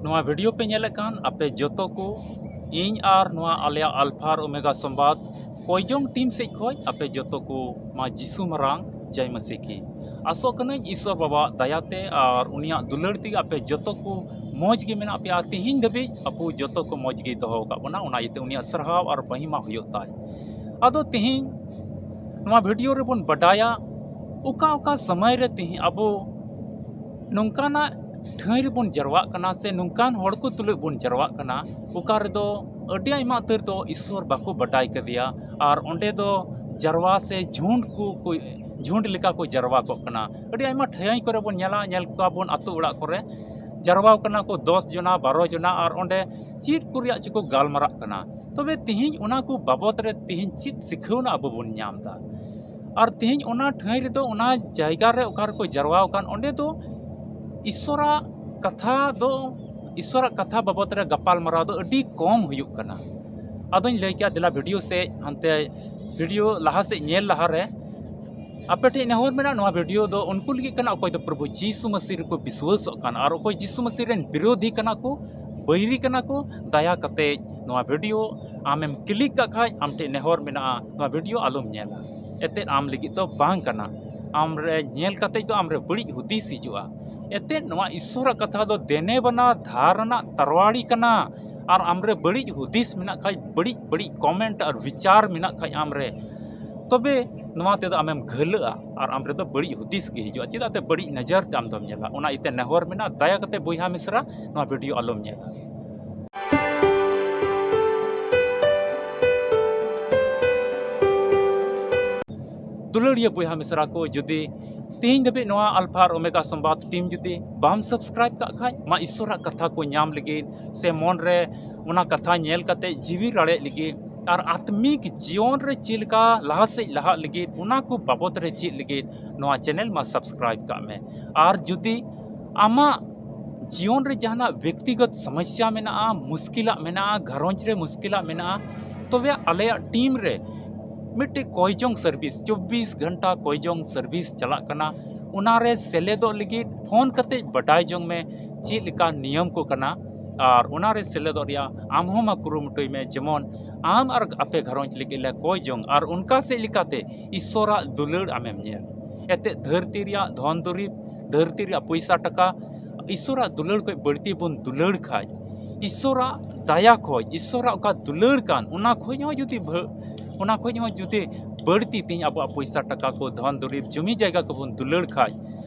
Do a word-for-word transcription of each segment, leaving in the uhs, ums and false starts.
ᱱᱚᱣᱟ video ᱯᱮ ᱧᱮᱞᱮᱫ ᱠᱟᱱ ᱟᱯᱮ ᱡᱚᱛᱚ ᱠᱚ, ᱤᱧ ᱟᱨ ᱱᱚᱣᱟ ᱟᱞᱮᱭᱟᱜ ᱟᱞᱯᱷᱟ ᱟᱨ ᱳᱢᱮᱜᱟ ᱥᱚᱢᱵᱟᱫ ᱠᱚᱭᱡᱚᱝ team ᱥᱮᱫ ᱠᱷᱚᱱ ᱟᱯᱮ ᱡᱚᱛᱚ ᱠᱚ ᱢᱟ ᱡᱤᱥᱩ ᱢᱟᱨᱟᱝ ᱡᱟᱭ ᱢᱟᱥᱤ ᱠᱤ᱾ ᱟᱥᱚᱜ ᱠᱟᱹᱱᱟᱹᱧ ᱤᱥᱣᱚᱨ ᱵᱟᱵᱟᱣᱟᱜ ᱫᱟᱭᱟ ᱛᱮ ᱟᱨ ᱩᱱᱤᱭᱟᱜ ᱫᱩᱞᱟᱹᱲ ᱛᱮᱜᱮ ᱟᱯᱮ ᱡᱚᱛᱚ ᱠᱚ ᱢᱚᱡᱽ ᱜᱮ ᱢᱮᱱᱟᱜ ᱯᱮᱭᱟ᱾ ᱛᱤᱦᱤᱧ ᱫᱷᱟᱹᱵᱤᱡ ᱟᱵᱚ ᱡᱚᱛᱚ ᱠᱚ ᱢᱚᱡᱽ ᱜᱮ ᱫᱚᱦᱚ ᱟᱠᱟᱫ ᱵᱚᱱᱟ, ᱚᱱᱟ ᱤᱭᱟᱹᱛᱮ ᱩᱱᱤᱭᱟᱜ ᱥᱟᱨᱦᱟᱣ ᱟᱨ ᱢᱚᱦᱤᱢᱟ ᱦᱩᱭᱩᱜ ᱛᱟᱭ᱾ ᱟᱫᱚ ᱛᱤᱦᱤᱧ ᱱᱚᱣᱟ video ᱨᱮᱵᱚᱱ ᱵᱟᱰᱟᱭᱟ ᱚᱠᱟ ᱚᱠᱟ ᱥᱚᱢᱚᱭ ᱨᱮ ᱛᱤᱦᱤᱧ ᱟᱵᱚ ᱱᱚᱝᱠᱟᱱᱟᱜ ᱴᱷᱟᱹᱭ ᱨᱮᱵᱚᱱ ᱡᱟᱨᱣᱟᱜ ᱠᱟᱱᱟ ᱥᱮ ᱱᱚᱝᱠᱟᱱ ᱦᱚᱲ ᱠᱚ ᱛᱩᱞᱩᱡ ᱵᱚᱱ ᱡᱟᱨᱣᱟᱜ ᱠᱟᱱᱟ, ᱚᱠᱟ ᱨᱮᱫᱚ ᱟᱹᱰᱤ ᱟᱭᱢᱟ ᱩᱛᱟᱹᱨ ᱫᱚ ᱤᱥᱥᱚᱨ ᱵᱟᱠᱚ ᱵᱟᱰᱟᱭ ᱠᱟᱫᱮᱭᱟ ᱟᱨ ᱚᱸᱰᱮ ᱫᱚ ᱡᱟᱨᱣᱟ ᱥᱮ ᱡᱷᱩᱸᱰ ᱠᱚ, ᱠᱚ, ᱡᱷᱩᱸᱰ ᱞᱮᱠᱟ ᱠᱚ ᱡᱟᱨᱣᱟ ᱠᱚᱜ ᱠᱟᱱᱟ᱾ ᱟᱹᱰᱤ ᱟᱭᱢᱟ ᱴᱷᱟᱹᱭ ᱠᱚᱨᱮ ᱵᱚᱱ ᱧᱮᱞᱟ, ᱧᱮᱞ ᱠᱚᱣᱟ ᱵᱚᱱ ᱟᱛᱳ ᱚᱲᱟᱜ ᱠᱚᱨᱮ ᱡᱟᱨᱣᱟ ᱠᱟᱱᱟ ᱠᱚ ᱫᱚᱥ ᱡᱚᱱᱟ, ᱵᱟᱨᱚ ᱡᱚᱱᱟ ᱟᱨ ᱚᱸᱰᱮ ᱪᱮᱫ ᱠᱚ ᱨᱮᱭᱟᱜ ᱪᱚᱠᱚ ᱜᱟᱞᱢᱟᱨᱟᱜ ᱠᱟᱱᱟ᱾ ᱛᱚᱵᱮ ᱛᱤᱦᱤᱧ ᱚᱱᱟ ᱠᱚ ᱵᱟᱵᱚᱛ ᱨᱮ ᱛᱤᱦᱤᱧ ᱪᱮᱫ ᱥᱤᱠᱷᱟᱹᱣᱱᱟ ᱟᱵᱚ ᱵᱚᱱ ᱧᱟᱢ ᱮᱫᱟ? ᱟᱨ ᱛᱤᱦᱤᱧ ᱚᱱᱟ ᱴᱷᱟᱹᱭ ᱨᱮᱫᱚ, ᱚᱱᱟ ᱡᱟᱭᱜᱟ ᱨᱮ ᱚᱠᱟ ᱨᱮᱠᱚ ᱡᱟᱨᱣᱟ ᱟᱠᱟᱱ, ᱚᱸᱰᱮ ᱫᱚ ᱤᱥᱥᱚᱨᱟᱜ ᱠᱟᱛᱷᱟ ᱫᱚ, ᱤᱥᱥᱚᱨᱟᱜ ᱠᱟᱛᱷᱟ ᱵᱟᱵᱚᱛ ᱨᱮ ᱜᱟᱯᱟᱞ ᱢᱟᱨᱟᱣ ᱫᱚ ᱟᱹᱰᱤ ᱠᱚᱢ ᱦᱩᱭᱩᱜ ᱠᱟᱱᱟ᱾ ᱟᱫᱚᱧ ᱞᱟᱹᱭ ᱠᱮᱜᱼᱟ, ᱫᱮᱞᱟ video ᱥᱮᱫ, ᱦᱟᱱᱛᱮ video ᱞᱟᱦᱟ ᱥᱮᱫ ᱧᱮᱞ ᱞᱟᱦᱟ ᱨᱮ ᱟᱯᱮ ᱴᱷᱮᱱ ᱱᱮᱦᱚᱨ ᱢᱮᱱᱟᱜᱼᱟ, ᱱᱚᱣᱟ video ᱫᱚ ᱩᱱᱠᱩ ᱞᱟᱹᱜᱤᱫ ᱠᱟᱱᱟ ᱚᱠᱚᱭ ᱫᱚ ᱯᱨᱚᱵᱷᱩ ᱡᱤᱥᱩ ᱢᱟᱹᱥᱤ ᱨᱮᱠᱚ ᱵᱤᱥᱣᱟᱹᱥᱚᱜ ᱠᱟᱱ ᱟᱨ ᱚᱠᱚᱭ ᱡᱤᱥᱩ ᱢᱟᱹᱥᱤ ᱨᱮᱱ ᱵᱤᱨᱳᱫᱷᱤ ᱠᱟᱱᱟ ᱠᱚ, ᱵᱟᱹᱭᱨᱤ ᱠᱟᱱᱟ ᱠᱚ᱾ ᱫᱟᱭᱟ ᱠᱟᱛᱮ ᱱᱚᱣᱟ video ᱟᱢᱮᱢ click ᱠᱟᱜ ᱠᱷᱟᱡ ᱟᱢ ᱴᱷᱮᱱ ᱱᱮᱦᱚᱨ ᱢᱮᱱᱟᱜᱼᱟ, ᱱᱚᱣᱟ video ᱟᱞᱚᱢ ᱧᱮᱞᱟ᱾ ᱮᱛᱮᱫ ᱟᱢ ᱞᱟᱹᱜᱤᱫ ᱫᱚ ᱵᱟᱝ ᱠᱟᱱᱟ᱾ ᱟᱢ ᱨᱮ ᱧᱮᱞ ᱠᱟᱛᱮ ᱫᱚ ᱟᱢ ᱨᱮ ᱵᱟᱹᱲᱤᱡ ᱦᱩᱫᱤᱥ ᱦᱤᱡᱩᱜᱼᱟ᱾ ᱮᱛᱮᱫ ᱱᱚᱣᱟ ᱤᱥᱥᱚᱨᱟᱜ ᱠᱟᱛᱷᱟ ᱫᱚ ᱫᱮᱱᱮ ᱵᱟᱱᱟ ᱫᱷᱟᱨ ᱨᱮᱱᱟᱜ ᱛᱟᱨᱣᱟᱲᱤ ᱠᱟᱱᱟ᱾ ᱟᱨ ᱟᱢ ᱨᱮ ᱵᱟᱹᱲᱤᱡ ᱦᱩᱫᱤᱥ ᱢᱮᱱᱟᱜ ᱠᱷᱟᱡ, ᱵᱟᱹᱲᱤᱡ ᱵᱟᱹᱲᱤᱡ comment ᱟᱨ ᱵᱤᱪᱟᱨ ᱢᱮᱱᱟᱜ ᱠᱷᱟᱡ ᱟᱢ ᱨᱮ, ᱛᱚᱵᱮ ᱱᱚᱣᱟ ᱛᱮᱫᱚ ᱟᱢᱮᱢ ᱜᱷᱟᱹᱞᱟᱹᱜᱼᱟ ᱟᱨ ᱟᱢ ᱨᱮᱫᱚ ᱵᱟᱹᱲᱤᱡ ᱦᱩᱫᱤᱥ ᱜᱮ ᱦᱤᱡᱩᱜᱼᱟ᱾ ᱪᱮᱫᱟᱜ ᱛᱮ ᱵᱟᱹᱲᱤᱡ ᱱᱚᱡᱚᱨ ᱛᱮ ᱟᱢ ᱫᱚᱢ ᱧᱮᱞᱟ᱾ ᱚᱱᱟ ᱤᱭᱟᱹᱛᱮ ᱱᱮᱦᱚᱨ ᱢᱮᱱᱟᱜᱼᱟ, ᱫᱟᱭᱟ ᱠᱟᱛᱮ ᱵᱚᱭᱦᱟ ᱢᱤᱥᱨᱟ ᱱᱚᱣᱟ video ᱟᱞᱚᱢ ᱧᱮᱞᱟ᱾ ᱫᱩᱞᱟᱹᱲᱤᱭᱟᱹ ᱵᱚᱭᱦᱟ ᱢᱤᱥᱨᱟ ᱠᱚ, ᱡᱩᱫᱤ ᱛᱮᱦᱮᱧ ᱫᱷᱟᱹᱵᱤᱡ ᱱᱚᱣᱟ ᱟᱞᱯᱷᱟ ᱟᱨ ᱳᱢᱮᱜᱟ ᱥᱚᱢᱵᱟᱫ team ᱡᱩᱫᱤ ᱵᱟᱢ subscribe ᱠᱟᱜ ᱠᱷᱟᱡ, ᱢᱟ ᱤᱥᱥᱚᱨᱟᱜ ᱠᱟᱛᱷᱟ ᱠᱚ ᱧᱟᱢ ᱞᱟᱹᱜᱤᱫ ᱥᱮ ᱢᱚᱱ ᱨᱮ ᱚᱱᱟ ᱠᱟᱛᱷᱟ ᱧᱮᱞ ᱠᱟᱛᱮ ᱡᱤᱣᱤ ᱨᱟᱲᱮᱡ ᱞᱟᱹᱜᱤᱫ ᱟᱨ ᱟᱛᱢᱤᱠ ᱡᱤᱭᱚᱱ ᱨᱮ ᱪᱮᱫ ᱞᱮᱠᱟ ᱞᱟᱦᱟ ᱥᱮᱫ ᱞᱟᱦᱟᱜ ᱞᱟᱹᱜᱤᱫ, ᱚᱱᱟ ᱠᱚ ᱵᱟᱵᱚᱛ ᱨᱮ ᱪᱮᱫ ᱞᱟᱹᱜᱤᱫ ᱱᱚᱣᱟ channel ᱢᱟ subscribe ᱠᱟᱜ ᱢᱮ᱾ ᱟᱨ ᱡᱩᱫᱤ ᱟᱢᱟᱜ ᱡᱤᱭᱚᱱ ᱨᱮ ᱡᱟᱦᱟᱱᱟᱜ ᱵᱮᱠᱛᱤᱜᱚᱛ ᱥᱚᱢᱚᱥᱥᱟ ᱢᱮᱱᱟᱜᱼᱟ, ᱢᱩᱥᱠᱤᱞᱟᱜ ᱢᱮᱱᱟᱜᱼᱟ, ᱜᱷᱟᱨᱚᱸᱡᱽ ᱨᱮ ᱢᱩᱥᱠᱤᱞᱟᱜ ᱢᱮᱱᱟᱜᱼᱟ, ᱛᱚᱵᱮ ᱟᱞᱮᱭᱟᱜ team ᱨᱮ ᱢᱤᱫᱴᱮᱡ ᱠᱚᱭᱡᱚᱝ service, ᱪᱚᱵᱵᱤᱥ ᱜᱷᱚᱱᱴᱟ ᱠᱚᱭᱡᱚᱝ service ᱪᱟᱞᱟᱜ ᱠᱟᱱᱟ᱾ ᱚᱱᱟ ᱨᱮ ᱥᱮᱞᱮᱫᱚᱜ ᱞᱟᱹᱜᱤᱫ phone ᱠᱟᱛᱮ ᱵᱟᱰᱟᱭ ᱡᱚᱝ ᱢᱮ᱾ ᱪᱮᱫ ᱞᱮᱠᱟᱱ ᱱᱤᱭᱚᱢ ᱠᱚ ᱠᱟᱱᱟ, ᱟᱨ ᱚᱱᱟᱨᱮ ᱥᱮᱞᱮᱫᱚᱜ ᱨᱮᱭᱟᱜ ᱟᱢ ᱦᱚᱸ ᱢᱟ ᱠᱩᱨᱩᱢᱩᱴᱩᱭ ᱢᱮ, ᱡᱮᱢᱚᱱ ᱟᱢ ᱟᱨ ᱟᱯᱮ ᱜᱷᱟᱨᱚᱸᱡᱽ ᱞᱟᱹᱜᱤᱫ ᱞᱮ ᱠᱚᱭ ᱡᱚᱝ, ᱟᱨ ᱚᱱᱠᱟ ᱥᱮᱫ ᱞᱮᱠᱟᱛᱮ ᱤᱥᱥᱚᱨᱟᱜ ᱫᱩᱞᱟᱹᱲ ᱟᱢᱮᱢ ᱧᱮᱞ᱾ ᱮᱱᱛᱮᱫ, ᱫᱷᱟᱹᱨᱛᱤ ᱨᱮᱭᱟᱜ ᱫᱷᱚᱱ ᱫᱩᱨᱤᱵᱽ, ᱫᱷᱟᱹᱨᱛᱤ ᱨᱮᱭᱟᱜ ᱯᱚᱭᱥᱟ ᱴᱟᱠᱟ, ᱤᱥᱥᱚᱨᱟᱜ ᱫᱩᱞᱟᱹᱲ ᱠᱷᱚᱱ ᱵᱟᱹᱲᱛᱤ ᱵᱚᱱ ᱫᱩᱞᱟᱹᱲ ᱠᱷᱟᱡ, ᱤᱥᱥᱚᱨᱟᱜ ᱫᱟᱭᱟ ᱠᱷᱚᱡ, ᱤᱥᱥᱚᱨᱟᱜ ᱚᱠᱟ ᱫᱩᱞᱟᱹᱲ ᱠᱟᱱ, ᱚᱱᱟ ᱠᱷᱚᱡ ᱦᱚᱸ ᱡᱩᱫᱤ ᱵᱷᱟᱹ-, ᱚᱱᱟ ᱠᱷᱚᱡ ᱦᱚᱸ ᱡᱩᱫᱤ ᱵᱟᱹᱲᱛᱤ ᱛᱮᱦᱮᱧ ᱟᱵᱚᱣᱟᱜ ᱯᱚᱭᱥᱟ ᱴᱟᱠᱟ ᱠᱚ, ᱫᱷᱚᱱ ᱫᱩᱨᱤᱵᱽ, ᱡᱩᱢᱤ ᱡᱟᱭᱜᱟ ᱠᱚᱵᱚᱱ ᱫᱩᱞᱟᱹᱲ ᱠᱷᱟᱡ,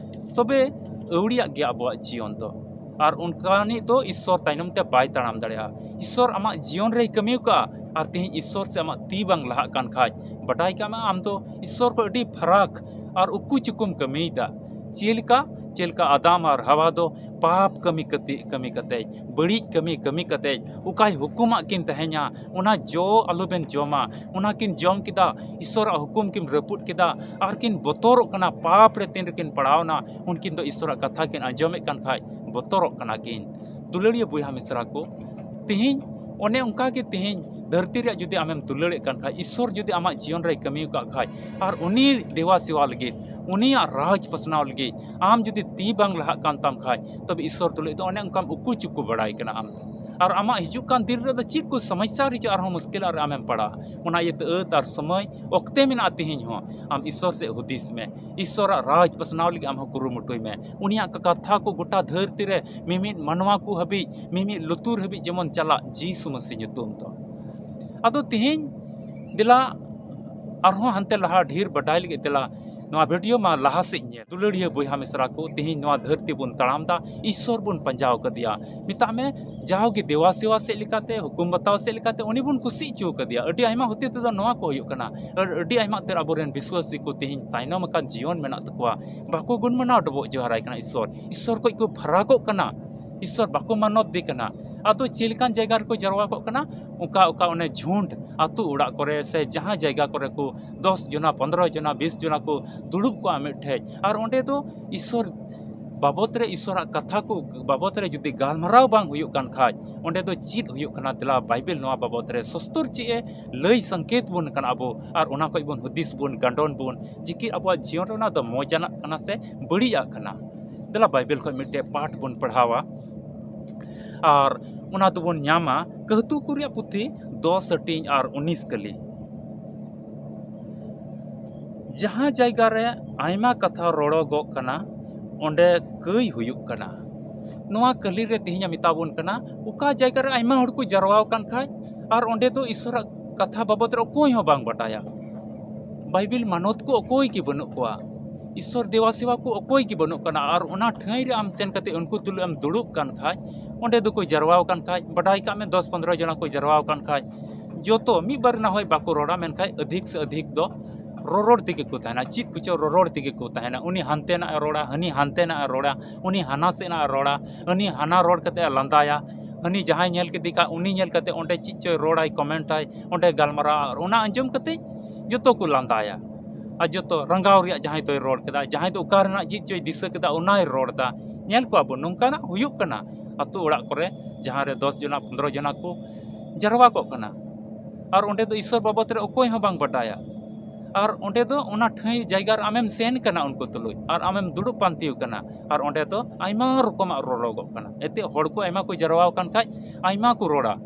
ᱛᱚᱵᱮ ᱟᱹᱣᱲᱤᱭᱟᱜ ᱜᱮ ᱟᱵᱚᱣᱟᱜ ᱡᱤᱭᱚᱱ ᱫᱚ᱾ ᱟᱨ ᱚᱱᱠᱟᱱᱤᱡ ᱫᱚ ᱤᱥᱥᱚᱨ ᱛᱟᱭᱱᱚᱢ ᱛᱮ ᱵᱟᱭ ᱛᱟᱲᱟᱢ ᱫᱟᱲᱮᱭᱟᱜᱼᱟ᱾ ᱤᱥᱥᱚᱨ ᱟᱢᱟᱜ ᱡᱤᱭᱚᱱ ᱨᱮᱭ ᱠᱟᱹᱢᱤ ᱟᱠᱟᱫᱼᱟ, ᱟᱨ ᱛᱮᱦᱮᱧ ᱤᱥᱥᱚᱨ ᱥᱮ ᱟᱢᱟᱜ ᱛᱤ ᱵᱟᱝ ᱞᱟᱦᱟᱜ ᱠᱟᱱ ᱠᱷᱟᱡ, ᱵᱟᱰᱟᱭ ᱠᱟᱜ ᱢᱮ, ᱟᱢ ᱫᱚ ᱤᱥᱥᱚᱨ ᱠᱷᱚᱱ ᱟᱹᱰᱤ ᱯᱷᱟᱨᱟᱠ ᱟᱨ ᱩᱠᱩ ᱪᱩᱠᱩᱢ ᱠᱟᱹᱢᱤᱭᱮᱫᱟ᱾ ᱪᱮᱫ ᱞᱮᱠᱟ? ᱪᱮᱫ ᱞᱮᱠᱟ ᱟᱫᱟᱢ ᱟᱨ ᱦᱟᱣᱟ ᱫᱚ ᱯᱟᱯ ᱠᱟᱹᱢᱤ ᱠᱟᱛᱮ, ᱠᱟᱹᱢᱤ ᱠᱟᱛᱮ, ᱵᱟᱹᱲᱤᱡ ᱠᱟᱹᱢᱤ ᱠᱟᱹᱢᱤ ᱠᱟᱛᱮ, ᱚᱠᱟᱭ ᱦᱩᱠᱩᱢᱟᱜ ᱠᱤᱱ ᱛᱟᱦᱮᱸᱧᱟ, ᱚᱱᱟ ᱡᱚ ᱟᱞᱚᱵᱮᱱ ᱡᱚᱢᱟ, ᱚᱱᱟ ᱠᱤᱱ ᱡᱚᱢ ᱠᱮᱫᱟ, ᱤᱥᱥᱚᱨᱟᱜ ᱦᱩᱠᱩᱢ ᱠᱤᱱ ᱨᱟᱹᱯᱩᱫ ᱠᱮᱫᱟ, ᱟᱨ ᱠᱤᱱ ᱵᱚᱛᱚᱨᱚᱜ ᱠᱟᱱᱟ, ᱯᱟᱯ ᱨᱮ ᱛᱤᱱ ᱨᱮᱠᱤᱱ ᱯᱟᱲᱟᱣᱱᱟ, ᱩᱱᱠᱤᱱ ᱫᱚ ᱤᱥᱥᱚᱨᱟᱜ ᱠᱟᱛᱷᱟ ᱠᱤᱱ ᱟᱸᱡᱚᱢᱮᱫ ᱠᱟᱱ ᱠᱷᱟᱡ ᱵᱚᱛᱚᱨᱚᱜ ᱠᱟᱱᱟ ᱠᱤᱱ᱾ ᱫᱩᱞᱟᱹᱲᱤᱭᱟᱹ ᱵᱚᱭᱦᱟ ᱢᱤᱥᱨᱟ ᱠᱚ, ᱛᱤᱦᱤᱧ ᱚᱱᱮ ᱚᱱᱠᱟ ᱜᱮ ᱛᱤᱦᱤᱧ ᱫᱷᱟᱹᱨᱛᱤ ᱨᱮᱭᱟᱜ ᱡᱩᱫᱤ ᱟᱢᱮᱢ ᱫᱩᱞᱟᱹᱲᱮᱫ ᱠᱟᱱ ᱠᱷᱟᱡ, ᱤᱥᱥᱚᱨ ᱡᱩᱫᱤ ᱟᱢᱟᱜ ᱡᱤᱭᱚᱱ ᱨᱮᱭ ᱠᱟᱹᱢᱤ ᱟᱠᱟᱫ ᱠᱷᱟᱡ, ᱟᱨ ᱩᱱᱤ ᱫᱮᱣᱟ ᱥᱮᱣᱟ ᱞᱟᱹᱜᱤᱫ, ᱩᱱᱤᱭᱟᱜ ᱨᱟᱡᱽ ᱯᱟᱥᱱᱟᱣ ᱞᱟᱹᱜᱤᱫ ᱟᱢ ᱡᱩᱫᱤ ᱛᱤ ᱵᱟᱝ ᱞᱟᱦᱟᱜ ᱠᱟᱱ ᱛᱟᱢ ᱠᱷᱟᱡ, ᱛᱚᱵᱮ ᱤᱥᱥᱚᱨ ᱛᱩᱞᱩᱡ ᱫᱚ ᱚᱱᱮ ᱚᱱᱠᱟᱢ ᱩᱠᱩ ᱪᱩᱠᱩ ᱵᱟᱲᱟᱭ ᱠᱟᱱᱟ ᱟᱢ ᱫᱚ᱾ ᱟᱨ ᱟᱢᱟᱜ ᱦᱤᱡᱩᱜ ᱠᱟᱱ ᱫᱤᱱ ᱨᱮᱫᱚ ᱪᱮᱫ ᱠᱚ ᱥᱚᱢᱚᱥᱥᱟ ᱨᱮᱪᱚ ᱟᱨᱦᱚᱸ ᱢᱩᱥᱠᱤᱞ ᱨᱮ ᱟᱢᱮᱢ ᱯᱟᱲᱟᱜᱼᱟ᱾ ᱚᱱᱟ ᱤᱭᱟᱹᱛᱮ ᱟᱹᱛ ᱟᱨ ᱥᱚᱢᱚᱭ ᱚᱠᱛᱮ ᱢᱮᱱᱟᱜᱼᱟ ᱛᱤᱦᱤᱧ ᱦᱚᱸ, ᱟᱢ ᱤᱥᱥᱚᱨ ᱥᱮᱫ ᱦᱩᱫᱤᱥ ᱢᱮ, ᱤᱥᱥᱚᱨᱟᱜ ᱨᱟᱡᱽ ᱯᱟᱥᱱᱟᱣ ᱞᱟᱹᱜᱤᱫ ᱟᱢ ᱦᱚᱸ ᱠᱩᱨᱩᱢᱩᱴᱩᱭ ᱢᱮ᱾ ᱩᱱᱤᱭᱟᱜ ᱠᱟᱛᱷᱟ ᱠᱚ ᱜᱚᱴᱟ ᱫᱷᱟᱹᱨᱛᱤ ᱨᱮ ᱢᱤᱢᱤᱫ ᱢᱟᱱᱣᱟ ᱠᱚ ᱦᱟᱹᱵᱤᱡ, ᱢᱤᱢᱤᱫ ᱞᱩᱛᱩᱨ ᱦᱟᱹᱵᱤᱡ ᱡᱮᱢᱚᱱ ᱪᱟᱞᱟᱜ, ᱡᱤᱥᱩ ᱢᱟᱹᱥᱤ ᱧᱩᱛᱩᱢ ᱛᱮ᱾ ᱟᱫᱚ ᱛᱤᱦᱤᱧ ᱫᱮᱞᱟ ᱟᱨᱦᱚᱸ ᱦᱟᱱᱛᱮ ᱞᱟᱦᱟ ᱰᱷᱮᱨ ᱵᱟᱰᱟᱭ ᱞᱟᱹᱜᱤᱫ ᱫᱮᱞᱟ ᱱᱚᱣᱟ ᱵᱷᱤᱰᱤᱭᱳ ᱢᱟ ᱞᱟᱦᱟ ᱥᱮᱫ ᱧᱮᱞ᱾ ᱫᱩᱞᱟᱹᱲᱤᱭᱟᱹ ᱵᱚᱭᱦᱟ ᱢᱤᱥᱨᱟ ᱠᱚ, ᱛᱤᱦᱤᱧ ᱱᱚᱣᱟ ᱫᱷᱟᱹᱨᱛᱤ ᱵᱚᱱ ᱛᱟᱲᱟᱢ ᱫᱟ, ᱤᱥᱥᱚᱨ ᱵᱚᱱ ᱯᱟᱸᱡᱟᱣ ᱠᱟᱫᱮᱭᱟ᱾ ᱢᱮᱛᱟᱜ ᱢᱮ, ᱡᱟᱣᱜᱮ ᱫᱮᱣᱟ ᱥᱮᱣᱟ ᱥᱮᱫ ᱞᱮᱠᱟᱛᱮ, ᱦᱩᱠᱩᱢ ᱵᱟᱛᱟᱣ ᱥᱮᱫ ᱞᱮᱠᱟᱛᱮ ᱩᱱᱤ ᱵᱚᱱ ᱠᱩᱥᱤ ᱦᱚᱪᱚ ᱠᱟᱫᱮᱭᱟ᱾ ᱟᱹᱰᱤ ᱟᱭᱢᱟ ᱦᱚᱛᱮ ᱛᱮᱫᱚ ᱱᱚᱣᱟ ᱠᱚ ᱦᱩᱭᱩᱜ ᱠᱟᱱᱟ᱾ ᱟᱨ ᱟᱹᱰᱤ ᱟᱭᱢᱟ ᱩᱛᱟᱹᱨ ᱟᱵᱚᱨᱮᱱ ᱵᱤᱥᱣᱟᱥᱤ ᱠᱚ ᱛᱤᱦᱤᱧ ᱛᱟᱭᱱᱚᱢ ᱟᱠᱟᱱ ᱡᱤᱭᱚᱱ ᱢᱮᱱᱟᱜ ᱛᱟᱠᱚᱣᱟ, ᱵᱟᱠᱚ ᱜᱩᱱ ᱢᱟᱱᱟᱣ ᱰᱚᱵᱚᱜ ᱡᱚᱦᱟᱨᱟᱭ ᱠᱟᱱᱟ ᱤᱥᱥᱚᱨ᱾ ᱤᱥᱥᱚᱨ ᱠᱷᱚᱡ ᱠᱚ ᱯᱷᱟᱨᱟᱠᱚᱜ ᱠᱟᱱᱟ, ᱤᱥᱥᱚᱨ ᱵᱟᱠᱚ ᱢᱟᱱᱚᱛ ᱫᱮ ᱠᱟᱱᱟ᱾ ᱟᱫᱚ ᱪᱮᱫ ᱞᱮᱠᱟᱱ ᱡᱟᱭᱜᱟ ᱨᱮᱠᱚ ᱡᱟᱨᱣᱟ ᱠᱚᱜ ᱠᱟᱱᱟ? ᱚᱠᱟ ᱚᱠᱟ ᱚᱱᱮ ᱡᱷᱩᱸᱰ ᱟᱹᱛᱩ ᱚᱲᱟᱜ ᱠᱚᱨᱮ ᱥᱮ ᱡᱟᱦᱟᱸ ᱡᱟᱭᱜᱟ ᱠᱚᱨᱮ ᱠᱚ ᱫᱚᱥ ᱡᱚᱱᱟ, ᱯᱚᱱᱫᱽᱨᱚ ᱡᱚᱱᱟ, ᱵᱤᱥ ᱡᱚᱱᱟ ᱠᱚ ᱫᱩᱲᱩᱵ ᱠᱚᱜᱼᱟ ᱢᱤᱫ ᱴᱷᱮᱡ, ᱟᱨ ᱚᱸᱰᱮ ᱫᱚ ᱤᱥᱥᱚᱨ ᱵᱟᱵᱚᱛ ᱨᱮ, ᱤᱥᱥᱚᱨᱟᱜ ᱠᱟᱛᱷᱟ ᱠᱚ ᱵᱟᱵᱚᱛ ᱨᱮ ᱡᱩᱫᱤ ᱜᱟᱞᱢᱟᱨᱟᱣ ᱵᱟᱝ ᱦᱩᱭᱩᱜ ᱠᱟᱱ ᱠᱷᱟᱡ, ᱚᱸᱰᱮ ᱫᱚ ᱪᱮᱫ ᱦᱩᱭᱩᱜ ᱠᱟᱱᱟ? ᱫᱮᱞᱟ ᱵᱟᱭᱵᱮᱞ ᱱᱚᱣᱟ ᱵᱟᱵᱚᱛ ᱨᱮ ᱥᱚᱥᱛᱚᱨ ᱪᱮᱫ ᱮ ᱞᱟᱹᱭ ᱥᱚᱝᱠᱮᱛ ᱵᱚᱱ ᱠᱟᱱᱟ ᱟᱵᱚ, ᱟᱨ ᱚᱱᱟ ᱠᱷᱚᱡ ᱵᱚᱱ ᱦᱩᱫᱤᱥ ᱵᱚᱱ, ᱜᱟᱱᱰᱚᱱ ᱵᱚᱱ, ᱡᱮ ᱠᱤ ᱟᱵᱚᱣᱟᱜ ᱡᱤᱭᱚᱱ ᱨᱮ ᱚᱱᱟ ᱫᱚ ᱢᱚᱡᱟᱱᱟᱜ ᱠᱟᱱᱟ ᱥᱮ ᱵᱟᱹᱲᱤᱡᱟᱜ ᱠᱟᱱᱟ? ᱫᱮᱞᱟ ᱵᱟᱭᱵᱮᱞ ᱠᱷᱚᱱ ᱢᱤᱫᱴᱮᱡ ᱯᱟᱴ ᱵᱚᱱ ᱯᱟᱲᱦᱟᱣᱟ᱾ ᱟᱨ ᱚᱱᱟ ᱫᱚᱵᱚᱱ ᱧᱟᱢᱟ ᱠᱟᱹᱦᱛᱩ ᱠᱚ ᱨᱮᱭᱟᱜ ᱯᱩᱛᱷᱤ ᱫᱚᱥ ᱦᱟᱹᱴᱤᱧ ᱟᱨ ᱩᱱᱤᱥ ᱠᱟᱹᱞᱤ᱾ ᱡᱟᱦᱟᱸ ᱡᱟᱭᱜᱟ ᱨᱮ ᱟᱭᱢᱟ ᱠᱟᱛᱷᱟ ᱨᱚᱲᱚᱜᱚᱜ ᱠᱟᱱᱟ, ᱚᱸᱰᱮ ᱠᱟᱹᱭ ᱦᱩᱭᱩᱜ ᱠᱟᱱᱟ᱾ ᱱᱚᱣᱟ ᱠᱟᱹᱞᱤ ᱨᱮ ᱛᱮᱦᱮᱧ ᱮ ᱢᱮᱛᱟ ᱵᱚᱱ ᱠᱟᱱᱟ, ᱚᱠᱟ ᱡᱟᱭᱜᱟ ᱨᱮ ᱟᱭᱢᱟ ᱦᱚᱲ ᱠᱚ ᱡᱟᱨᱣᱟ ᱟᱠᱟᱱ ᱠᱷᱟᱡ, ᱟᱨ ᱚᱸᱰᱮ ᱫᱚ ᱤᱥᱚᱨᱟᱜ ᱠᱟᱛᱷᱟ ᱵᱟᱵᱚᱫ ᱨᱮ ᱚᱠᱚᱭ ᱦᱚᱸ ᱵᱟᱝ ᱵᱟᱰᱟᱭᱟ, ᱵᱟᱭᱵᱮᱞ ᱢᱟᱱᱚᱛ ᱠᱚ ᱚᱠᱚᱭ ᱜᱮ ᱵᱟᱹᱱᱩᱜ ᱠᱚᱣᱟ, ᱤᱥᱚᱨ ᱫᱮᱣᱟ ᱥᱮᱣᱟ ᱠᱚ ᱚᱠᱚᱭ ᱜᱮ ᱵᱟᱹᱱᱩᱜ ᱠᱟᱱᱟ, ᱟᱨ ᱚᱱᱟ ᱴᱷᱟᱹᱭ ᱨᱮ ᱟᱢ ᱥᱮᱱ ᱠᱟᱛᱮ ᱩᱱᱠᱩ ᱛᱩᱞᱩᱡ ᱮᱢ ᱫᱩᱲᱩᱵ ᱠᱟᱱ ᱠᱷᱟᱡ, ᱚᱸᱰᱮ ᱫᱚᱠᱚ ᱡᱟᱨᱣᱟ ᱟᱠᱟᱱ ᱠᱷᱟᱡ, ᱵᱟᱰᱟᱭ ᱠᱟᱜ ᱢᱮ ᱫᱚᱥ ᱯᱚᱱᱫᱽᱨᱚ ᱡᱚᱱᱟ ᱠᱚ ᱡᱟᱨᱣᱟ ᱟᱠᱟᱱ ᱠᱷᱟᱡ, ᱡᱚᱛᱚ ᱢᱤᱫ ᱵᱟᱨ ᱨᱮᱱᱟᱜ ᱦᱚᱭ ᱵᱟᱠᱚ ᱨᱚᱲᱟ, ᱢᱮᱱᱠᱷᱟᱡ ᱟᱫᱷᱤᱠ ᱥᱮ ᱟᱫᱷᱤᱠ ᱫᱚ ᱨᱚᱨᱚᱲ ᱛᱮᱜᱮ ᱠᱚ ᱛᱟᱦᱮᱱᱟ, ᱪᱮᱫ ᱠᱚᱪᱚ ᱨᱚᱨᱚᱲ ᱛᱮᱜᱮ ᱠᱚ ᱛᱟᱦᱮᱱᱟ᱾ ᱩᱱᱤ ᱦᱟᱱᱛᱮᱱᱟᱜ ᱮ ᱨᱚᱲᱟ, ᱦᱟᱹᱱᱤ ᱦᱟᱱᱛᱮᱱᱟᱜ ᱮ ᱨᱚᱲᱟ, ᱩᱱᱤ ᱦᱟᱱᱟ ᱥᱮᱫ ᱱᱟᱜ ᱮ ᱨᱚᱲᱟ, ᱦᱟᱹᱱᱤ ᱦᱟᱱᱟ ᱨᱚᱲ ᱠᱟᱛᱮ ᱮ ᱞᱟᱸᱫᱟᱭᱟ, ᱦᱟᱹᱱᱤ ᱡᱟᱦᱟᱸᱭ ᱧᱮᱞ ᱠᱮᱫᱮ ᱠᱷᱟᱡ ᱩᱱᱤ ᱧᱮᱞ ᱠᱟᱛᱮ ᱚᱸᱰᱮ ᱪᱮᱫ ᱪᱚᱭ ᱨᱚᱲᱟᱭ, ᱠᱚᱢᱮᱱᱴᱟᱭ, ᱚᱸᱰᱮ ᱜᱟᱞᱢᱟᱨᱟᱣᱟ, ᱟᱨ ᱚᱱᱟ ᱟᱸᱡᱚᱢ ᱠᱟᱛᱮ ᱡᱚᱛᱚ ᱠᱚ ᱞᱟᱸᱫᱟᱭᱟ᱾ ᱟᱨ ᱡᱚᱛᱚ ᱨᱟᱸᱜᱟᱣ ᱨᱮᱭᱟᱜ ᱡᱟᱦᱟᱸᱭ ᱫᱚᱭ ᱨᱚᱲ ᱠᱮᱫᱟ, ᱡᱟᱦᱟᱸᱭ ᱫᱚ ᱚᱠᱟ ᱨᱮᱱᱟᱜ ᱪᱮᱫ ᱪᱚᱭ ᱫᱤᱥᱟᱹ ᱠᱮᱫᱟ ᱚᱱᱟᱭ ᱨᱚᱲ ᱮᱫᱟ᱾ ᱧᱮᱞ ᱠᱚᱣᱟ ᱵᱚᱱ, ᱱᱚᱝᱠᱟᱱᱟᱜ ᱦᱩᱭᱩᱜ ᱠᱟᱱᱟ ᱟᱛᱳ ᱚᱲᱟᱜ ᱠᱚᱨᱮ, ᱡᱟᱦᱟᱸ ᱨᱮ ᱫᱚᱥ ᱡᱚᱱᱟ ᱯᱚᱱᱫᱽᱨᱚ ᱡᱚᱱᱟ ᱠᱚ ᱡᱟᱨᱣᱟ ᱠᱚᱜ ᱠᱟᱱᱟ, ᱟᱨ ᱚᱸᱰᱮ ᱫᱚ ᱤᱥᱚᱨ ᱵᱟᱵᱚᱫ ᱨᱮ ᱚᱠᱚᱭ ᱦᱚᱸ ᱵᱟᱝ ᱵᱟᱰᱟᱭᱟ᱾ ᱟᱨ ᱚᱸᱰᱮ ᱫᱚ ᱚᱱᱟ ᱴᱷᱟᱹᱭ ᱡᱟᱭᱜᱟ ᱨᱮ ᱟᱢᱮᱢ ᱥᱮᱱ ᱠᱟᱱᱟ ᱩᱱᱠᱩ ᱛᱩᱞᱩᱡ, ᱟᱨ ᱟᱢᱮᱢ ᱫᱩᱲᱩᱵ ᱯᱟᱱᱛᱮ ᱟᱠᱟᱱᱟ, ᱟᱨ ᱚᱸᱰᱮ ᱫᱚ ᱟᱭᱢᱟ ᱨᱚᱠᱚᱢᱟᱜ ᱨᱚᱲᱚᱜᱚᱜ ᱠᱟᱱᱟ᱾ ᱮᱱᱛᱮᱫ ᱦᱚᱲ ᱠᱚ ᱟᱭᱢᱟ ᱠᱚ ᱡᱟᱨᱣᱟ ᱟᱠᱟᱱ ᱠᱷᱟᱡ ᱟᱭᱢᱟ ᱠᱚ ᱨᱚᱲᱟ,